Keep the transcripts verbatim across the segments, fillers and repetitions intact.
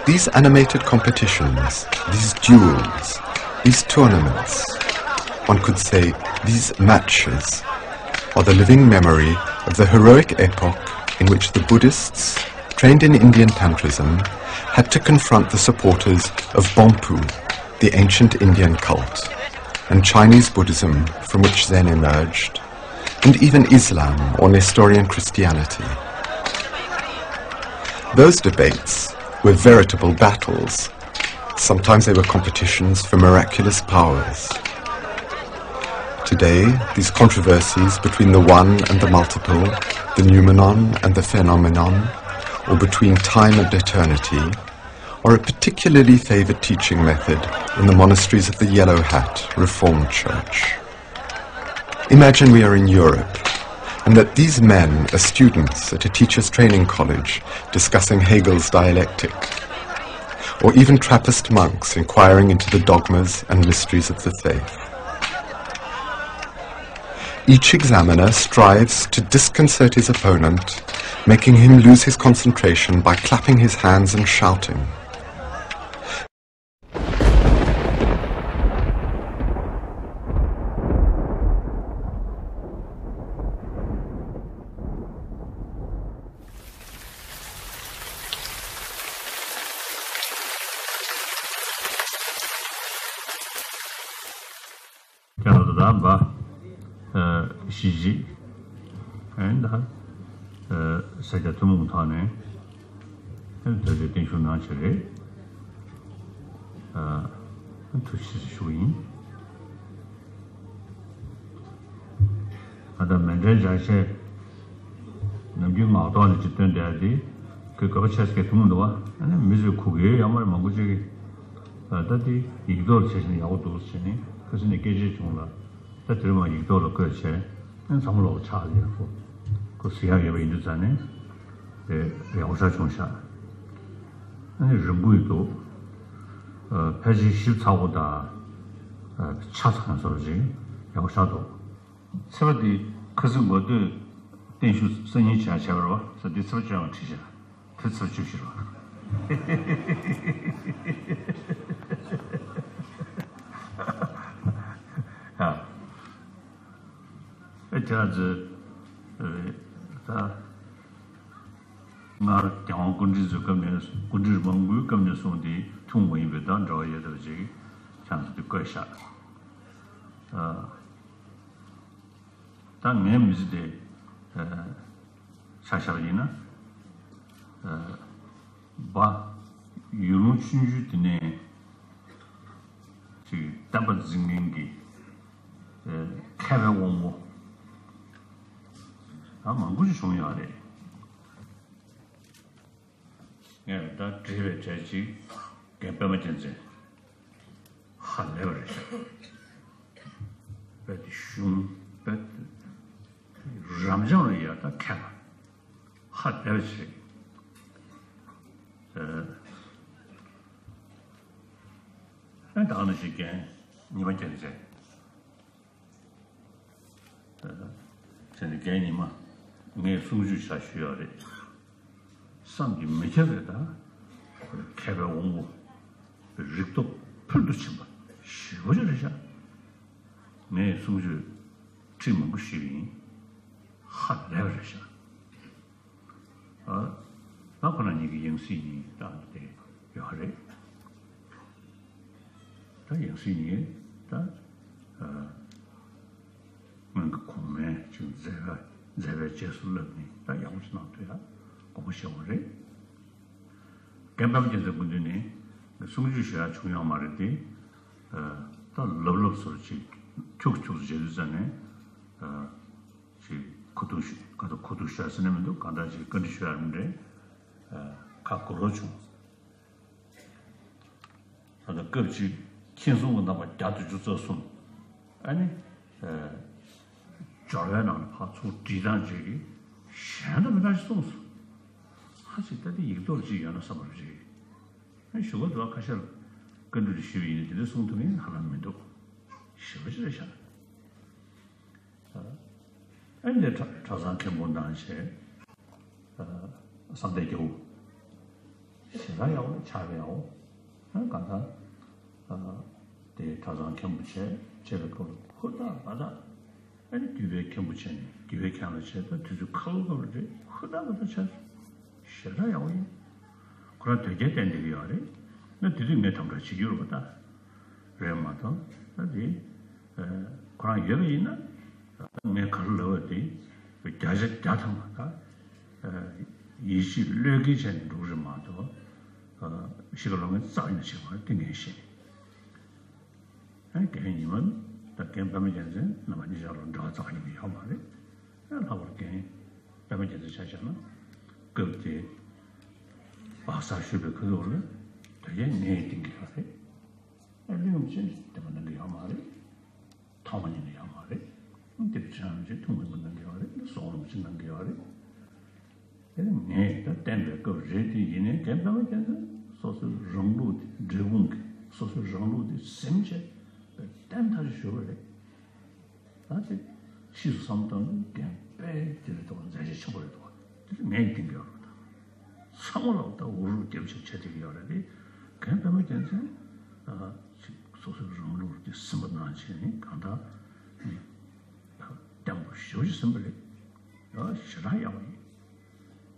These animated competitions, these duels, these tournaments, one could say these matches, are the living memory of the heroic epoch in which the Buddhists, trained in Indian Tantrism, had to confront the supporters of Bonpu, the ancient Indian cult, and Chinese Buddhism, from which Zen emerged, and even Islam or Nestorian Christianity. Those debates were veritable battles. Sometimes they were competitions for miraculous powers. Today, these controversies between the one and the multiple, the noumenon and the phenomenon, or between time and eternity, are a particularly favored teaching method in the monasteries of the Yellow Hat Reformed Church. Imagine we are in Europe, and that these men are students at a teacher's training college discussing Hegel's dialectic, or even Trappist monks inquiring into the dogmas and mysteries of the faith. Each examiner strives to disconcert his opponent, making him lose his concentration by clapping his hands and shouting. ཀྱང་ད་ལྟ་བ། ཨ། གཞིས་བྱེས། ཨ་ནི་ད། ཨ། ས་སྐྱ་ཐུན་མོང་ཐོག་ནས། ཨ་ནི་དོལ་རྒྱལ་བརྟན་བཞུགས་གནང་བྱས་རེད། ཨ། ཐུགས་རྗེ་ཆེ་ཞུ་གི་ཡིན། ཨ། ད་མཎྜལ་སྦྱར་བྱས། ནམ་རྒྱུན་ངག་ཐོག་ནས་ཅིག་སྟོན་བསྡད་དེ། ཁོས་དགོས་པ་ཆེ་ས་གས་ཐུན་མོང་འདུག་བ། ཨ་ནི་མི་ཚོས་གོ་གི་ཡོད་མ་རེད། མང་པོ་ཅིག་གིས། ཨ། ད་དེ་ཡིག་ཐོག་ལ་བྱས་ཤིང་ཡག་པོ་འདུག་ཟེར་ནས་ཁ་སང་ནས་སྐད་ཆ་བྱུང་ལ། ད་དེ་རིང་མ་ཡིག་ཐོག་ལ་བཀོད་བྱས། ཨ་ནི་ཚང་མ་ལོག་ཆགས་ཡག་པོ། ཁོ་གཟིགས་ཡག་ཡོད་པ་ཡིན་དུས་ཙང་ནས། དེ་ཡག་པོ་ཆགས་བྱུང་ཤག་ཨ་ནི་རིང་པོ་ཡིན་འདུག་ཨ། ཕལ་ཆེར་ཞིབ་ཚགས་པོ་དང་། ཨ། ཆ་ཚང་བཟོ་ཅིག་ཡག་པོ་ཆགས་འདུག་ཚེས་པ་འདི་ཁ་སང་དགོས་འདོད་བརྟན་བཞུགས་སང་ཉིན་བྱ་བྱས་པ་རེད་བ། ས་འདི་ཚེས་པ་བཅོ་ལྔ་བྲིས་བཞག་དེ་ཚེས་པ་བཅུ་བཞི་རེད་བ། ཨ། ཨེ། དེ་ང་ཚོས། ཨེ། ད། སྔར་རྒྱལ་དབང་སྐུ་ཕྲེང་ཚོའི་སྐབས་ནས། སྐུ་ཕྲེང་མང་པོའི་སྐབས་ནས་བཟུང་སྟེ་ཐུན་མོང་མ་ཡིན་པའི་དང་འབྲེལ་བ་ཡོད་པ་ཅིག་ཁྱེད་ཚོས་འདི་བཀོད་བཞག་ཨ། ད་ངའི་མི་ཚེ་དེ། ཨ། ཆ་བཞག་པ་ཡིན་ན། ཨ། བ། ཡུལ་ལུང་ཆུང་ཆུང་དེ་ནས་ཅིག་བསྟན་པ་འཛིན་མཁན་གྱི། ཨ། མཁས་པའི་དབང་པོ། ད་མང་པོ་ཞིག་བྱུང་ཡོད་རེད། ངས་ད་བྲིས་པའི་གྲས་གཅིག་རྒན་པད་མ་རྒྱལ་མཚན་ཧ་ལས་པ་རེད་ཤག་དཔེ་དེ་གཞུང་དཔེ་དེ་རབ་འབྱམས་ལ་ཡ་ད་མཁས་པ་ཧ་ལས་པ་ཞིག་རེད། ཨ་ད་ག་ནང་བཞིན་རྒན་ཉི་མ་རྒྱལ་མཚན། བྱས་ནས་རྒན་ཉི་མ་ངས་གསུང་ཆོས་བྱ་ཞུས་ཡོད་རེད། བསམ་གྱིས་མི་ཁྱབ་པའི་ད་མཁས་པའི་དབང་པོ་རིག་སྟོབས་ཕུལ་དུ་ཕྱིན་པ་ཞེ་པོ་ཅིག་རེད་ཤག་ངས་གསུང་ཆོས་ཁྲིད་མང་པོ་ཞུས་པ་ཡིན། ཧ་ལས་པ་རེད་ཤག་ཨ། ད་ཁོ་རང་གཉིས་ཀྱི་ཡང་སྲིད་གཉིས་བཏང་སྟེ་ཡོད་རེད། ད་ཡང་སྲིད་གཉིས་ད་ཨ། སྔོན་གྱི་གོང་མའི་ཅིག་མཛད་པ་མཛད་པའི་རྗེས་སུ་བསླབས་ནས་ད་ཡག་པོ་ཞིག་གནང་ཐུབ་ཡ་དགོངས་པ་བཞེས་པ་རེད། རྒན་པད་མ་རྒྱལ་མཚན་སྐུ་མདུན་ནས་གསུང་ཆོས་ཞུ་ཡ་བྱུང་ཡོད་མ་རེད་དེ། ཨ། ད་ལབ་ལབ་སོར་ཅིག་འཁྱུག་འཁྱུག་བྱེད་དུས་ཙ་ནས་ཨ། ཅིག་ཁུ་ཐུག་ཞུ་ག་ད་ཁུ་ཐུག་ཞུ་ཟེར་ནས་མི་འདུག་གང་ལྟར་ཅིག་བཀའ་འདྲི་ཞུ་ཡ་རེད་འདྲ། ཁ་སྒོར་རོ་བྱུང་། ད་ལྟ་སྐབས་གཅིག་མཁྱེན་སོང་གི་རྣམ་པ་བརྒྱ་དང་བཅུ་རྩ་གསུམ། ཨ་ནི། སྦྱོར་བའི་ནང་ནས་ཕར་ཚུར་བྲིས་སྟངས་ཅིག་གིས་གཞན་དང་མི་འདྲ་ཞིག་གསུངས་སོང་། ཧ་ཅིག་ད་དེ་ཡིག་ཐོག་ཅིག་ཡོད་ན་བསམ་པ་རེད་ཅིག་ཨ་ཞུ་ག་འདུག་ཁ་ཤས་ལ་བཀའ་འདྲི་ཞུས་པ་ཡིན་ན་དེ་འདྲ་གསུང་ཐུབ་མིན་ཧ་ལམ་མི་འདུག་ཞེ་པོ་ཅིག་རེད་ཤག་ཨ་ནི་གྲྭ་གྲྭ་ཚང་མཁན་པོ་ནང་བྱས། ཨ། བསམ་གཏན་རྒྱལ་པོ། ཞེ་དྲག་ཡག་པོ་ཆགས་པ་ཡག་པོ། ཨ་གང་ལྟར། ཨ། དེ་གྲྭ་ཚང་མཁན་པོ་བྱས་བྱས་པའི་སྐབས་ལ་ཧུར་ཐག་འབད་ཐག་ཨ་ནི་རྒྱུད་པའི་མཁན་པོ་བྱས་ནས་རྒྱུད་པའི་མཁན་ལ་བྱས་ད་དུས་ཚོད་ཁ་ལོ་ཁ་ལོ་རེད། ཧུར་ཐག་འབད་ཐག་བྱས། ཞེ་དྲག་ཡག་པོ་ཡིན། ཁོ་རང་དོལ་རྒྱལ་བསྟེན་བསྡད་ཀྱི་ཡོད་རེད། ན་དེ་དུས་ངས་དམ་དྲག་བྱེད་ཀྱི་ཡོད་རེད་པ་ད། རེད་མ་གཏོགས་ད་དེ། ཨ། ཁོ་རང་ཡོད་པ་ཡིན་ན། ངས་ག་རེ་ལབ་པ་དེ། བརྒྱ་ཆ་བརྒྱ་ཐམ་པ་ད། ཨ། ཡིད་ཆེས་བློས་འགེལ་བྱས་ནས་འགྲོ་གི་རེད་མ་གཏོགས། ཨ། ཤི་ཁ་ལོ་ངན་རྩ་ཡིན་ན་བྱེད་མ་རེད་དེ་ངས་ཤེས། ཨ། རྒན་ཉི་མ་ད་རྒན་པད་མ་རྒྱལ་མཚན་རྣམ་པ་གཉིས་ཆར་ལ་འབྲེལ་བ་རྩ་བ་ཉིད་ནས་ཡོད་མ་རེད། ཨ། ལྷག་པར་རྒན་པད་མ་རྒྱལ་མཚན་ཆ་བཞག་ན་སྐབས་དེ་སྦག་ས་ཞུས་པའི་ཁ་ཐུག་ལ་དོལ་རྒྱལ་ངས་བསྟེན་གྱི་ཡོད་རེད། ཨ། གླིང་ཕྲན་གྱིས་བསྟེན་པ་གནང་གི་ཡོད་མ་རེད། ཐང་བ་ཉིད་ནས་ཡོད་མ་རེད། དེབ་ཆེན་རིན་པོ་ཆེ་ཐུགས་སྨོན་པ་གནང་གི་ཡོད་རེད། ཟོང་རིན་པོ་ཆེ་གནང་གི་ཡོད་རེད། དེ་ནི་ངས་ད་བསྟན་པའི་སྐབས་རེད་དེ་ཡིན་ནའི་རྒན་པད་མ་རྒྱལ་མཚན་སོ་སོའི་རང་ལུགས་དེ་འབྲས་སྤུངས་ཀྱི་སོ་སོའི་རང་ལུགས་དེ་ཟིན་བྱས་བསྟན་ཐག་ཆོད་ཞུ་བ་རེད། ད་དེ་ཕྱིས་སུ་བསམ་བཏང་ན་རྒན་པད་དེ་རེད་འདུག་མཛད་རྗེས་ཆེན་པོ་རེད་འདུག་དེ་ངས་བསྟན་གྱི་ཡོད་རེད། ད་ཚང་མ་ལ་ད་འུར་རུ་རྒྱབ་བྱས་བྱས་བསྡད་ཀྱི་ཡོད་རེད་དེ། རྒན་པད་མ་རྒྱལ་མཚན་ཨ་ཅིག་སོ་སོའི་རང་ལུགས་དེ་ཟིན་པ་ནང་བཞིན་གང་ལྟར་ནི་བརྟན་པོ་ཞེ་པོ་ཅིག་ཟིན་པ་རེད། ཡང་ཞེ་དྲག་ཡག་པོ་ཡིན།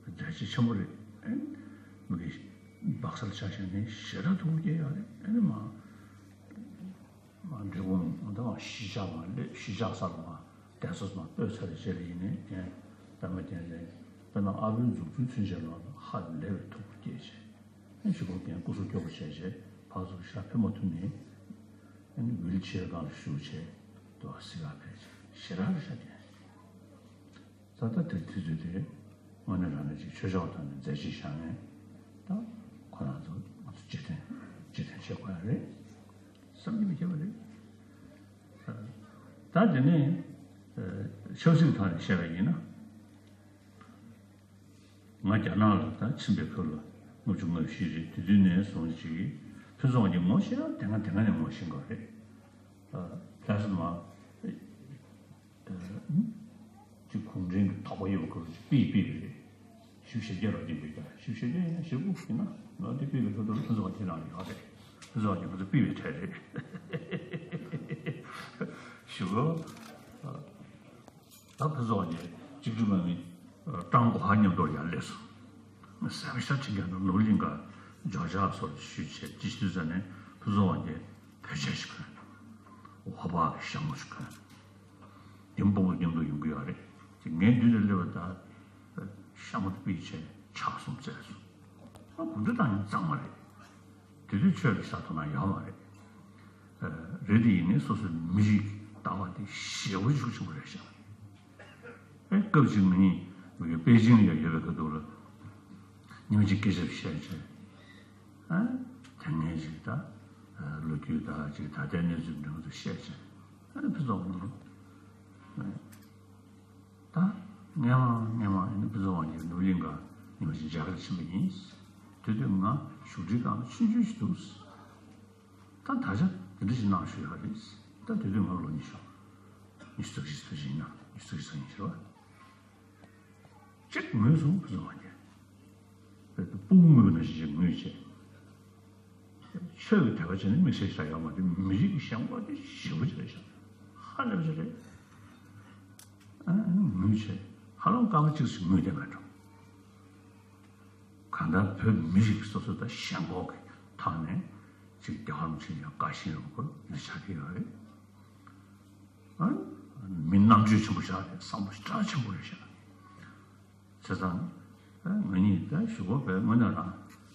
མཛད་རྗེས་ཆེན་པོ་རེད། ཨེ། མི་གི་སྦག་སར་ཆ་བཞག་ནས་ཞེ་དྲག་ཐུགས་དགྱེས་ཡོད་རེད། ཨེ་ནི་མ་མ་འབྲས་སྤུངས་མ་ད་མ་གཞིས་ཆགས་མ་སླེབས་གཞིས་ཆགས་སར་མ་གདན་ས་མ་སྤོས་ཚར་རྗེས་ལ་ཡིན་ནའི་རྒན་པད་མ་རྒྱལ་མཚན་དཔེར་ན་ཨ་ཕོའི་མཛུབ་ཐུན་ཚུན་ཆད་ལ་ཧ་ལས་པའི་ཐུགས་དགྱེས་བྱས། ཨེ་ཞུ་སྒོ་རྒན་སྐུ་གཟུགས་སྐྱོ་པོ་བྱས་བྱས་ཕར་ཚུར་ཞག་ཕེབས་མ་ཐུབ་ནས་ཨེ་ནི་ཝིལ་ཆེར་སྒང་ལ་བཞུགས་བྱས་དུ་བ་སི་ག་ཕེབས་བྱས་ཞེ་དྲག་རེ་ཤ་རྒན། ད་ལྟ་དེ་དུས་ཚོད་དེ་དངོས་གནས་དྲང་གནས་ཅིག་ཆོས་ཕྱོགས་ཐོག་ནས་མཛད་རྗེས་བཞག་མཁན་ད་ཁོ་རང་ཚོ་ང་ཚོ་རྗེས་དྲན་རྗེས་དྲན་བྱེད་དགོས་ཡ་རེད། བསམ་གྱིས་མི་ཁྱབ་པ་རེད། ད་དེ་ནས་ཆབ་སྲིད་ཐོག་ནས་བཤད་པ་ཡིན་ན། ང་རྒྱ་ནག་ལ་ད་ཕྱིན་པའི་སྐབས་ལ་ལྔ་བཅུ་ང་བཞི་རེད། དེ་དུས་ནས་བཟུང་ཅིག་ཕུན་ཚོགས་ཀྱིས་ངོ་ཤེས་ཡང་དེ་སྔ་དེ་སྔ་ནས་ངོ་ཤེས་པ་རེད། ལྷ་ས་མ་ཅིག་གུང་ཁྲན་གྱི་དོགས་པ་ཡོད་པ་སྐབས་ཅིག་པི་པི་རེད། བཞི་བཅུ་ཞེ་བརྒྱད་རོགས་ཀྱི་འདུག་ཀྱང་བཞི་བཅུ་ཞེ་བརྒྱད་ཡིན་ན་ཞེ་དགུ་ཡིན་ན་ང་དེ་པི་པི་ཐུག་ཐུག་ལ་ཕུན་ཚོགས་ཁྱེད་རང་ཡོད་རེད། ཕུན་ཚོགས་ཀྱིས་ང་ཚོ་པི་པི་གྲས་རེད་ཞུ་གོ། ད་ཕུན་ཚོགས་ཀྱིས་གཅིག་སྒྲིལ་དམག་མི་ཀྲང་གོ་ཧ་མཉམ་དུ་ཡར་སླེབས་སོང་། གཟའ་པ་ཤ་ཁྲིན་ཀ་ནང་ནོར་གླིང་ག་འབྱོར་ཆགས་སོགས་ཞུས་བྱས་ཅི་ཞུས་ཟེར་ནས་ཕུན་ཚོགས་ཀྱིས་བོད་ཆས་ཤིག་གོན། འོག་པག་གི་ཞྭ་མོ་ཞིག་གོན། དེ་སྤོ་བོ་མཉམ་དུ་ཡོང་གི་ཡོད་རེད། ངས་མདུན་དུ་སླེབས་པ་ད་ཤ་མོ་དེ་པིག་བྱས་ཕྱག་གསུམ་བཙལ་སོང་། ཨ་གུང་ཁྲན་ཏང་ཡོན་གཙང་མ་རེད། དེ་དུས་ཆོས་ལ་ཤ་ཐོག་ན་ཡོད་མ་རེད། རེད་དེ་ཡིན་ནའི་སོ་སོའི་མི་རིགས་ལྟ་བ་དེ་ཞེ་པོ་ཤུགས་ཆེན་པོ་རེད་ཤག་ཨེ་སྐབས་ཅིག་ང་གཉིས་པེ་ཅིང་ལ་ཡོད་པའི་སྐབས་དུས་ལ་ཉི་མ་གཅིག་སྐད་ཆ་བཤད་བྱས། ཨ་དེ་སྔའི་ཅིག་ད་ལོ་རྒྱུས་དང་ཅིག་ད་ལྟའི་གནས་ཚུལ་འདྲ་མི་འདུག་བཤད་བྱས། ཨ་ནི་ཕུན་ཚོགས་ལ་ད་སྔས་མ་སྔས་མ་ཨ་ནི་ཕུན་ཚོགས་དབང་རྒྱལ་ནོར་གླིང་ག་ཉི་མ་གཅིག་མཇལ་ཁར་ཕྱིན་པ་ཡིན། དེ་དུས་ང་བཞུགས་ཁྲིའི་སྒང་ལ་ཆུང་ཆུང་ཞིག་འདུག་ད་ད་ཆ་དེ་འདྲ་ཞིག་གནང་ཞུ་ཡག་རེད། ད་དེ་དུས་ང་ལོ་ཉི་ཤུ། ཉི་ཤུ་རྩ་བཞི་ཙམ་ཞིག་ཡིན་ན་ཉི་ཤུ་རྩ་བཞི་ཙམ་ཡིན་ཟེར་བ། གཅིག་ངུས་སོང་ཕུན་ཚོགས་དབང་རྒྱལ། སྤུ་གུ་ངུས་པ་ནང་བཞིན་ཅིག་ངུས་བྱས། ཆོས་ཀྱི་དད་པ་བྱས་ནས་དམིགས་བསལ་ཞིག་ལ་ཡོད་མ་རེད། མི་རིགས་ཀྱི་ཞེན་ཁོག་དེ་ཞེ་པོ་ཅིག་རེད་ཤག་ཧ་ལས་པ་ཅིག་རེད། ཨ་ངུས་བྱས་ཧ་ལམ་སྐར་མ་གཅིག་ཙམ་ངུས་བསྡད་མེད་འགྲོ། གང་ལྟར་བོད་མི་རིགས་སོ་སོ་དང་ཞེན་ཁོག་གི་ཐོག་ནས་ཅིག་རྒྱལ་བ་རིན་པོ་ཆེ་ཡང་དགའ་ཞེན་ཡོང་དགོས་འདི་ཆགས་ཀྱི་ཡོད་རེད། ཨ། མི་རྣམ་དཔྱོད་ཆེན་པོ་ཆགས་རེད། བསམ་བློ་ཞེ་དྲག་ཆེན་པོ་རེད་ཤག་བྱས་ཙང་ཨ་ང་གཉིས་ད་གཞུག་གུ་བས་དངོས་གནས་རང་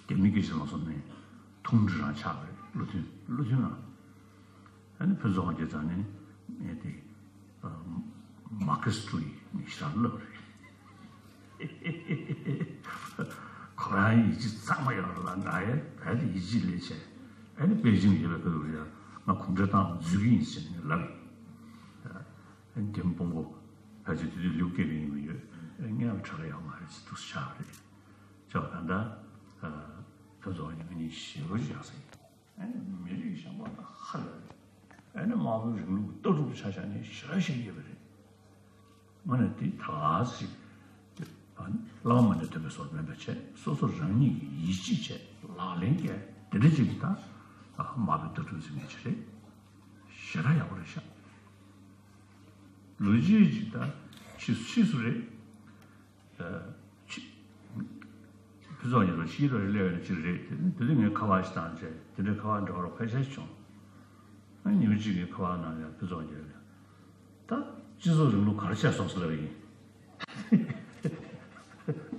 རྒྱ་མི་སྐད་ཆ་མ་སོང་ནས་ཐུང་འདྲི་རང་ཆགས་པ་རེད། བློ་མཐུན་བློ་མཐུན་རང་། ཨ་ནི་ཕུན་ཚོགས་དབང་རྒྱལ་རྩ་ནས་ངས་དེ་མར་ཁེ་སི་ཀྲུའུ་ཡི་ནི་ཞེ་དྲག་བསླབ་པ་རེད། ཁོ་རང་ཡིད་ཆེས་གཙང་མ་ཡོད་རེད་ལ། ང་ཡང་བལ་དུ་ཡིད་ཆེས་ལས་བྱས། ཨ་ནི་པེ་ཅིང་ཡོད་པའི་སྐབས་ལ་ཡང་ང་གུང་ཁྲན་ཏང་ལ་འཛུལ་གྱི་ཡིན་ཟེར་ནས་ལབ་ཡིན། ཨ་ནི་རྒན་སྤུན་པོ་ཕལ་ཆེར་དེ་དུས་ལིའུ་ཀེ་ལིན་ཡིན་པ་ཡོད། ཨ་ངས་ཡང་གྲགས་ཡོད་མ་རེད་ཟེར་འདུག་སེ་ཆགས་པ་རེད། ཅོག་ད་ལྟ་ཕུན་ཚོགས་དབང་རྒྱལ་ང་གཉིས་ཞེ་པོ་ཅིག་ཡག་ས་ཡིན། ཨ་ནི་མི་རིགས་ཞེན་ཁོག་ད་ཧ་ལས་རེད། ཨ་ནི་དམར་པོའི་རིང་ལུགས་ལྟ་གྲུབ་ཆ་བཞག་ནས་ཞེ་དྲག་བཤད་ཀྱི་ཡོད་པ་རེད། དངོས་གནས་དེ་ད་ག་ཟིག་བླ་མ་མ་ཎི་འདོན་པའི་བཟོ་འདྲ་མིན་པ་བྱས། སོ་སོ་རང་ཉིད་ཀྱི་ཡིད་ཆེས་བྱས་ལག་ལེན་བཀལ་དེ་འདྲ་ཅིག་གི་ད་དམར་པོའི་ལྟ་གྲུབ་འཛིན་མཁན་ཅིག་རེད། ཞེ་དྲག་ཡག་པོ་རེད་ཤག་ལོ་རྒྱུས་ཅིག་ད་ཕྱིས་སུ་ཕྱིས་སུ་རེད། ཕྱི་ཕུན་ཚོགས་ཉིན་རོ་ཕྱིའི་རོ་སླེབས་ཡོད་ཅིག་རེད། དེ་དེ་དུས་ངས་ཁ་པར་ཞིག་བཏང་བྱས་དེ་འདྲའི་ཁ་པར་འགྲོ་རོགས་ཕལ་ཆེར་བྱུང་། ཨ་ཉི་མ་གཅིག་གི་ཁ་པར་ནང་ལ་ཕུན་ཚོགས་ཉིན་རོ་ད་སྤྱི་ཚོགས་རིང་ལུགས་ག་རེ་བྱས་སོང་ཟེར་ལབ་ཡིན།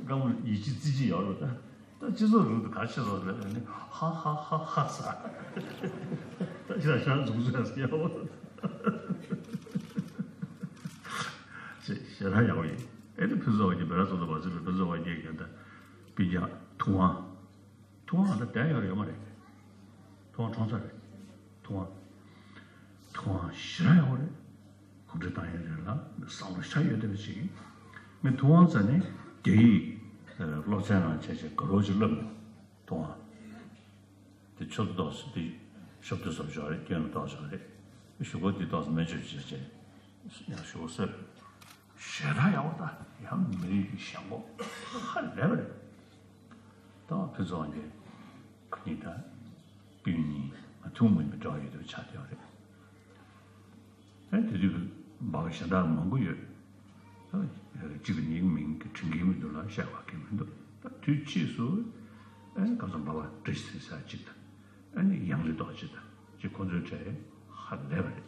སྐར་མ་ཡིད་ཆེས་རྩིས་གཅིག་ཡོད་རེད་ད། ད་སྤྱི་ཚོགས་རིང་ལུགས་ག་རེ་བྱས་སོང་ཟེར་ལབ་ཡིན། ཧ་ཧ་ཧ་ཧ་ཟེར། ད་ཞེ་དྲག་ཤ་འཛུགས་ཟེར་ཡོད། ཞེ་ཞེ་དྲག་ཡག་པོ་ཡིན། ཨེ་ནི་ཕུན་ཚོགས་དབང་རྒྱལ་བེ་ར་ཙོ་ཏོ་བ་ཟེར་བའི་ཕུན་ཚོགས་དབང་རྒྱལ་གྱི་ད་སྤུན་ཀྱག་ཐུབ་དབང་། ཐུབ་དབང་ད་དེ་ཡོད་རེད་ཡོད་མ་རེད། ཐུབ་དབང་ཁྲོང་ཚ་རེད། ཐུབ་དབང་། ཐུབ་དབང་ཞེ་དྲག་ཡག་པོ་རེད། གུང་ཁྲན་ཏང་ཡོན་རེད་ལ་བསམ་བློ་ཞེ་དྲག་ཡོད་བསྡད་པ་ཅིག་ཡིན། ངས་ཐུབ་དབང་རྩ་ནས་རྒྱ་ཡིག་སློབ་ཚན་ནང་བྱས་བྱས་དགའ་རབ་ཅིག་བསླབས་མྱོང་། ཐུབ་དབང་། དེ་ཆོས་ཏོག་ཙམ་དེ་ཞབས་བརྟན་བཟོ་ཞོག་རེད། སྐྱོན་ཏོག་ཙམ་རེད། གཞུག་གུ་འདི་ཏོག་ཙམ་སྨན་བཅོས་བྱས་བྱས་ཡང་གཞུག་གུ་སོས། ཞེ་དྲག་ཡག་པོ་ད་ཡང་མི་རིགས་ཀྱི་ཞེན་ཁོག་ཧ་ལས་པ་རེད། ད་ཕུན་ཚོགས་དབང་རྒྱལ་ཁོ་གཉིས་ད་སྤུན་གཉིས་ང་ཐུན་མོང་མིན་པའི་འབྲེལ་བ་ཡོད་པ་ཆགས་བསྡད་པ་རེད། ཨེ་དེ་དུས་འབའ་བ་གཞན་དག་མང་པོ་ཡོད། ད་གཅིག་གི་ནི་མིང་གི་དྲན་གྱི་མི་འདུག་ལ་བཤད་པ་གི་མི་འདུག་ད་དུས་ཕྱིས་སུ་ཨེ་ཁ་སང་འབའ་བ་བཀྲ་ཤིས་ཚེ་ས་གཅིག་དང་། ཨེ་ནི་ཡང་ལི་ཏོག་ཅིག་དང་ཅིག་ཁོ་ཚོའི་གྲས་ཧ་ལས་པ་རེད།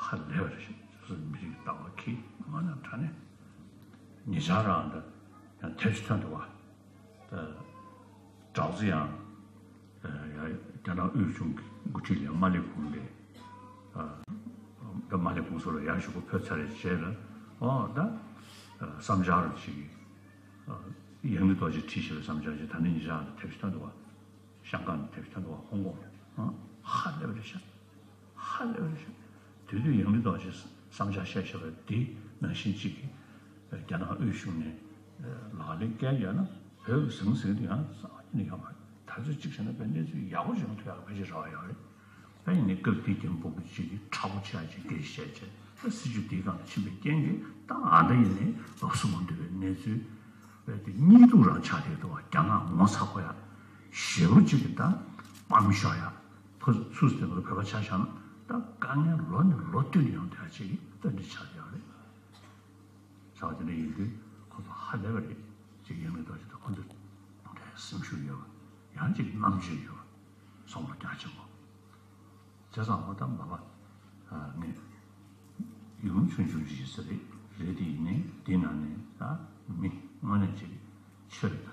ཧ་ལས་པ་རེད་ཤག་སོ་སོའི་མི་རིགས་ལྟ་བ་གི་ང་ན་དྲ་ནས་ཉེ་ཆར་རང་ད་ཡང་ཐེབས་ཤིག་ཐོན་འདུག་བ། ད་གྲོགས་ཚོ་ཡང་ཡ་རྒྱ་ནག་དབུས་གཞུང་གི་འགོ་ཁྲིད་ལ་མ་སླེབས་གོང་ལས་ད་མ་སླེབས་གོང་སོ་ལ་ཡར་ཞུ་གོ་ཕོད་ཚར་རེད་བྱས་ལ། ཨོ་ད་བསམ་འཆར་རུ་ཅིག་ཡང་ནི་ཏོག་ཅིག་ཁྲིད་ཤེས་པའི་བསམ་འཆར་ཅིག་ད་ནི་ཉེ་ཆར་ཐེབས་ཤིག་ཐོན་འདུག་བ། ཤང་ཀང་ནས་ཐེབས་ཐོན་འདུག་བ། ཧོང་ཀོང་ནས། ཧ་ལས་པ་རེད་ཤག་ཧ་ལས་པ་རེད་ཤག་དེ་དུས་ཡང་ལི་ཏོག་ཅིག་བསམ་འཆར་བཤད་བཞག་པ་དེ་ནང་བཞིན་གཅིག་གིས་རྒྱ་ནག་དབུས་གཞུང་ནས་ལག་ལེན་བཀལ་ཡོད་ན་བོད་ཀྱི་ཟང་ཟིང་དུ་ཡང་སང་ཉིན་ཡོད་མ་རེད། ད་ཚོད་གཅིག་བྱས་ན་དཔེ་གནས་ཚུལ་ཡག་པོ་ཞིག་ཐོན་ཡག་ཕལ་ཆེར་རེ་བ་ཡོད་རེད། ད་ཡིན་ནའི་སྐབས་དེའི་རྒྱ་མི་སྤུ་གུ་གཅིག་གིས་མཁྲེགས་པོ་ཆེ་བ་ཅིག་སྐད་ཆ་བཤད་བྱས་ད་སྲིད་ཇུས་དེའི་སྒང་ལ་ཕྱིན་པའི་རྐྱེན་གྱིས་ད་ཨ་ད་ཡིན་ནའི་ལོགས་སུ་མ་འདུས་པའི་གནས་ཚུལ་དཔེ་དེ་གཉིད་དུ་རང་ཆགས་བསྡད་འདུག་བ། རྒྱ་ནག་ངོ་ཚ་པོ་ཡ་ཞེ་པོ་ཅིག་གིས་ད་སྤམ་ཤོར་ཡ། ཕུ་ཚུགས་དེ་ཚོ་བོད་པ་ཆ་བཞག་ན་ད་དཀའ་ངལ་ལོ་ནས་ལོ་བསྟུད་ནས་ཡོང་བསྡད་ཡ་ཅིག་གིས་ད་འདི་ཆགས་བསྡད་ཡོད་རེད། ཟེར་བ་དེ་འདྲ་ཡིན་དུས་ཁོ་ཚོ་ཧ་ལས་པ་རེད། ཅིག་ཡང་མི་འདུག་ཅིག་ད་ཁོ་ཚོ་ག་འདྲའི་སེམས་ཤུགས་ཡོད་པ། ཡང་ཅིག་རྣམ་དཔྱོད་ཡོད་པ། བསམ་བློ་རྒྱ་ཆེན་པོ། བྱས་ཙང་ཨོ་ད་མ་པ་ངས་ཡུལ་ལུང་ཆུང་ཆུང་ཅིག་ཡིན་ས་རེད། རེད་དེ་ཡིན་ནའི་འདི་ནང་ནས་ད་མི་དངོས་གནས་ཅིག་ཆོས་དང་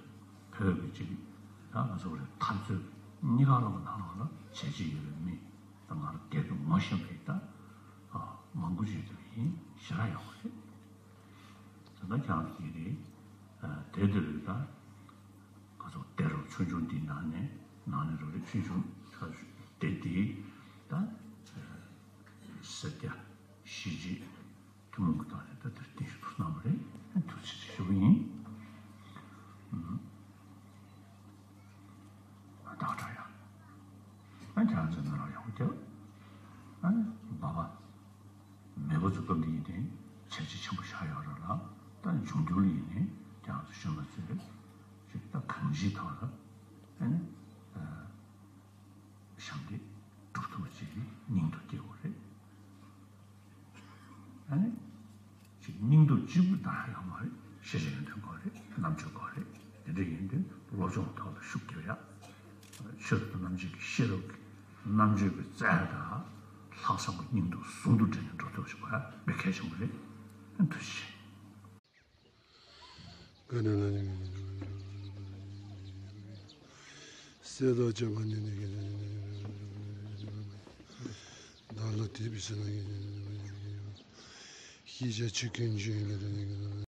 བོད་ཀྱི་ཅིག་ད་ང་ཚོ་རེད་འཐབ་རྩོད་གཉིས་ཀ་ལ་མ་ནང་ལོགས་ལ་བྱས་རྗེས་ཡོད་པའི་མི་ད་ང་རང་སྒེར་དུ་ངོ་ཤེས་པའི་ད་མང་པོ་ཅིག་ཡོད་པ་ཡིན། ཞེ་དྲག་ཡག་པོ་རེད། ད་ཁྱེད་རང་ཚོ་དེ་རེད། དེ་དེ་རེད་ད། ཁ་སང་དེ་རུ་ཆུང་ཆུང་འདི་ནང་ནས་ནང་ནས་རོ་རེ་ཆུང་ཆུང་ཆ་དེ་དེ་ད་སེར་སྐྱ་གཞིས་བྱེས་ཐུན་མོང་གི་ཐོག་ནས་ད་དེར་བརྟན་བཞུགས་ཐུགས་གནང་བ་རེད། ཐུགས་རྗེ་ཆེ་ཞུ་བ་ཡིན། ད་གྲ་ཡ། ཨ་ཁྱེད་རང་ཚོ་ནང་ལ་ཡོང་སྟེ། ཨ་ནི་འབའ་པ་མེས་པོ་ཚོ་སྐབས་འདི་ཡིན་ཏེ་བྱས་རྗེས་ཆེན་པོ་བཞག་ཡོད་རེད་ལ། ད་འབྱུང་འགྱུར་ལ་ཡིན་ནའི་ཁྱེད་རང་ཚོ་གཞོན་པ་ཚོས་ཅིག་ད་གང་ཅིའི་ཐོག་ལ་ཨ་ནི་ཞབས་འདེགས་སྒྲུབ་ཐུབ་པ་ཅིག་གི་སྙིང་སྟོབས་སྐྱེ་དགོས་རེད། ཨ་ནི། ཅིག་སྙིང་སྟོབས་གཅིག་པུ་དང་ཡོད་མ་རེད། ཤེས་བྱ་ཡོན་ཏན་དགོས་རེད། རྣམ་དཔྱོད་དགོས་རེད། དེ་འདྲ་ཡིན་དུས་སློབ་སྦྱོང་ཐོག་ལ་ཤུགས་རྒྱབ་ཡ། ཆོས་དང་རྣམ་འབྱེད་ཀྱི་ཤེས་རབ་ཀྱི་རྣམ་དཔྱོད་ཀྱི་རྩལ་དང་ལྷག་བསམ་གྱི་སྙིང་སྟོབས་ཟུང་དུ་འབྲེལ་ནས་འགྲོ་ཐུབ་ཞིག་དགོས་ཡ་དཔེ་གལ་ཆེན་པོ་རེད། ཐུགས་རྗེ་ཆེ། གསལ་བཏབ་བྱ་བ་ནི་བདག་ལ་དད་པའི་སེམས། ཤེས་བྱ་ཆོས་ཀུན་འབྱུང་བའི་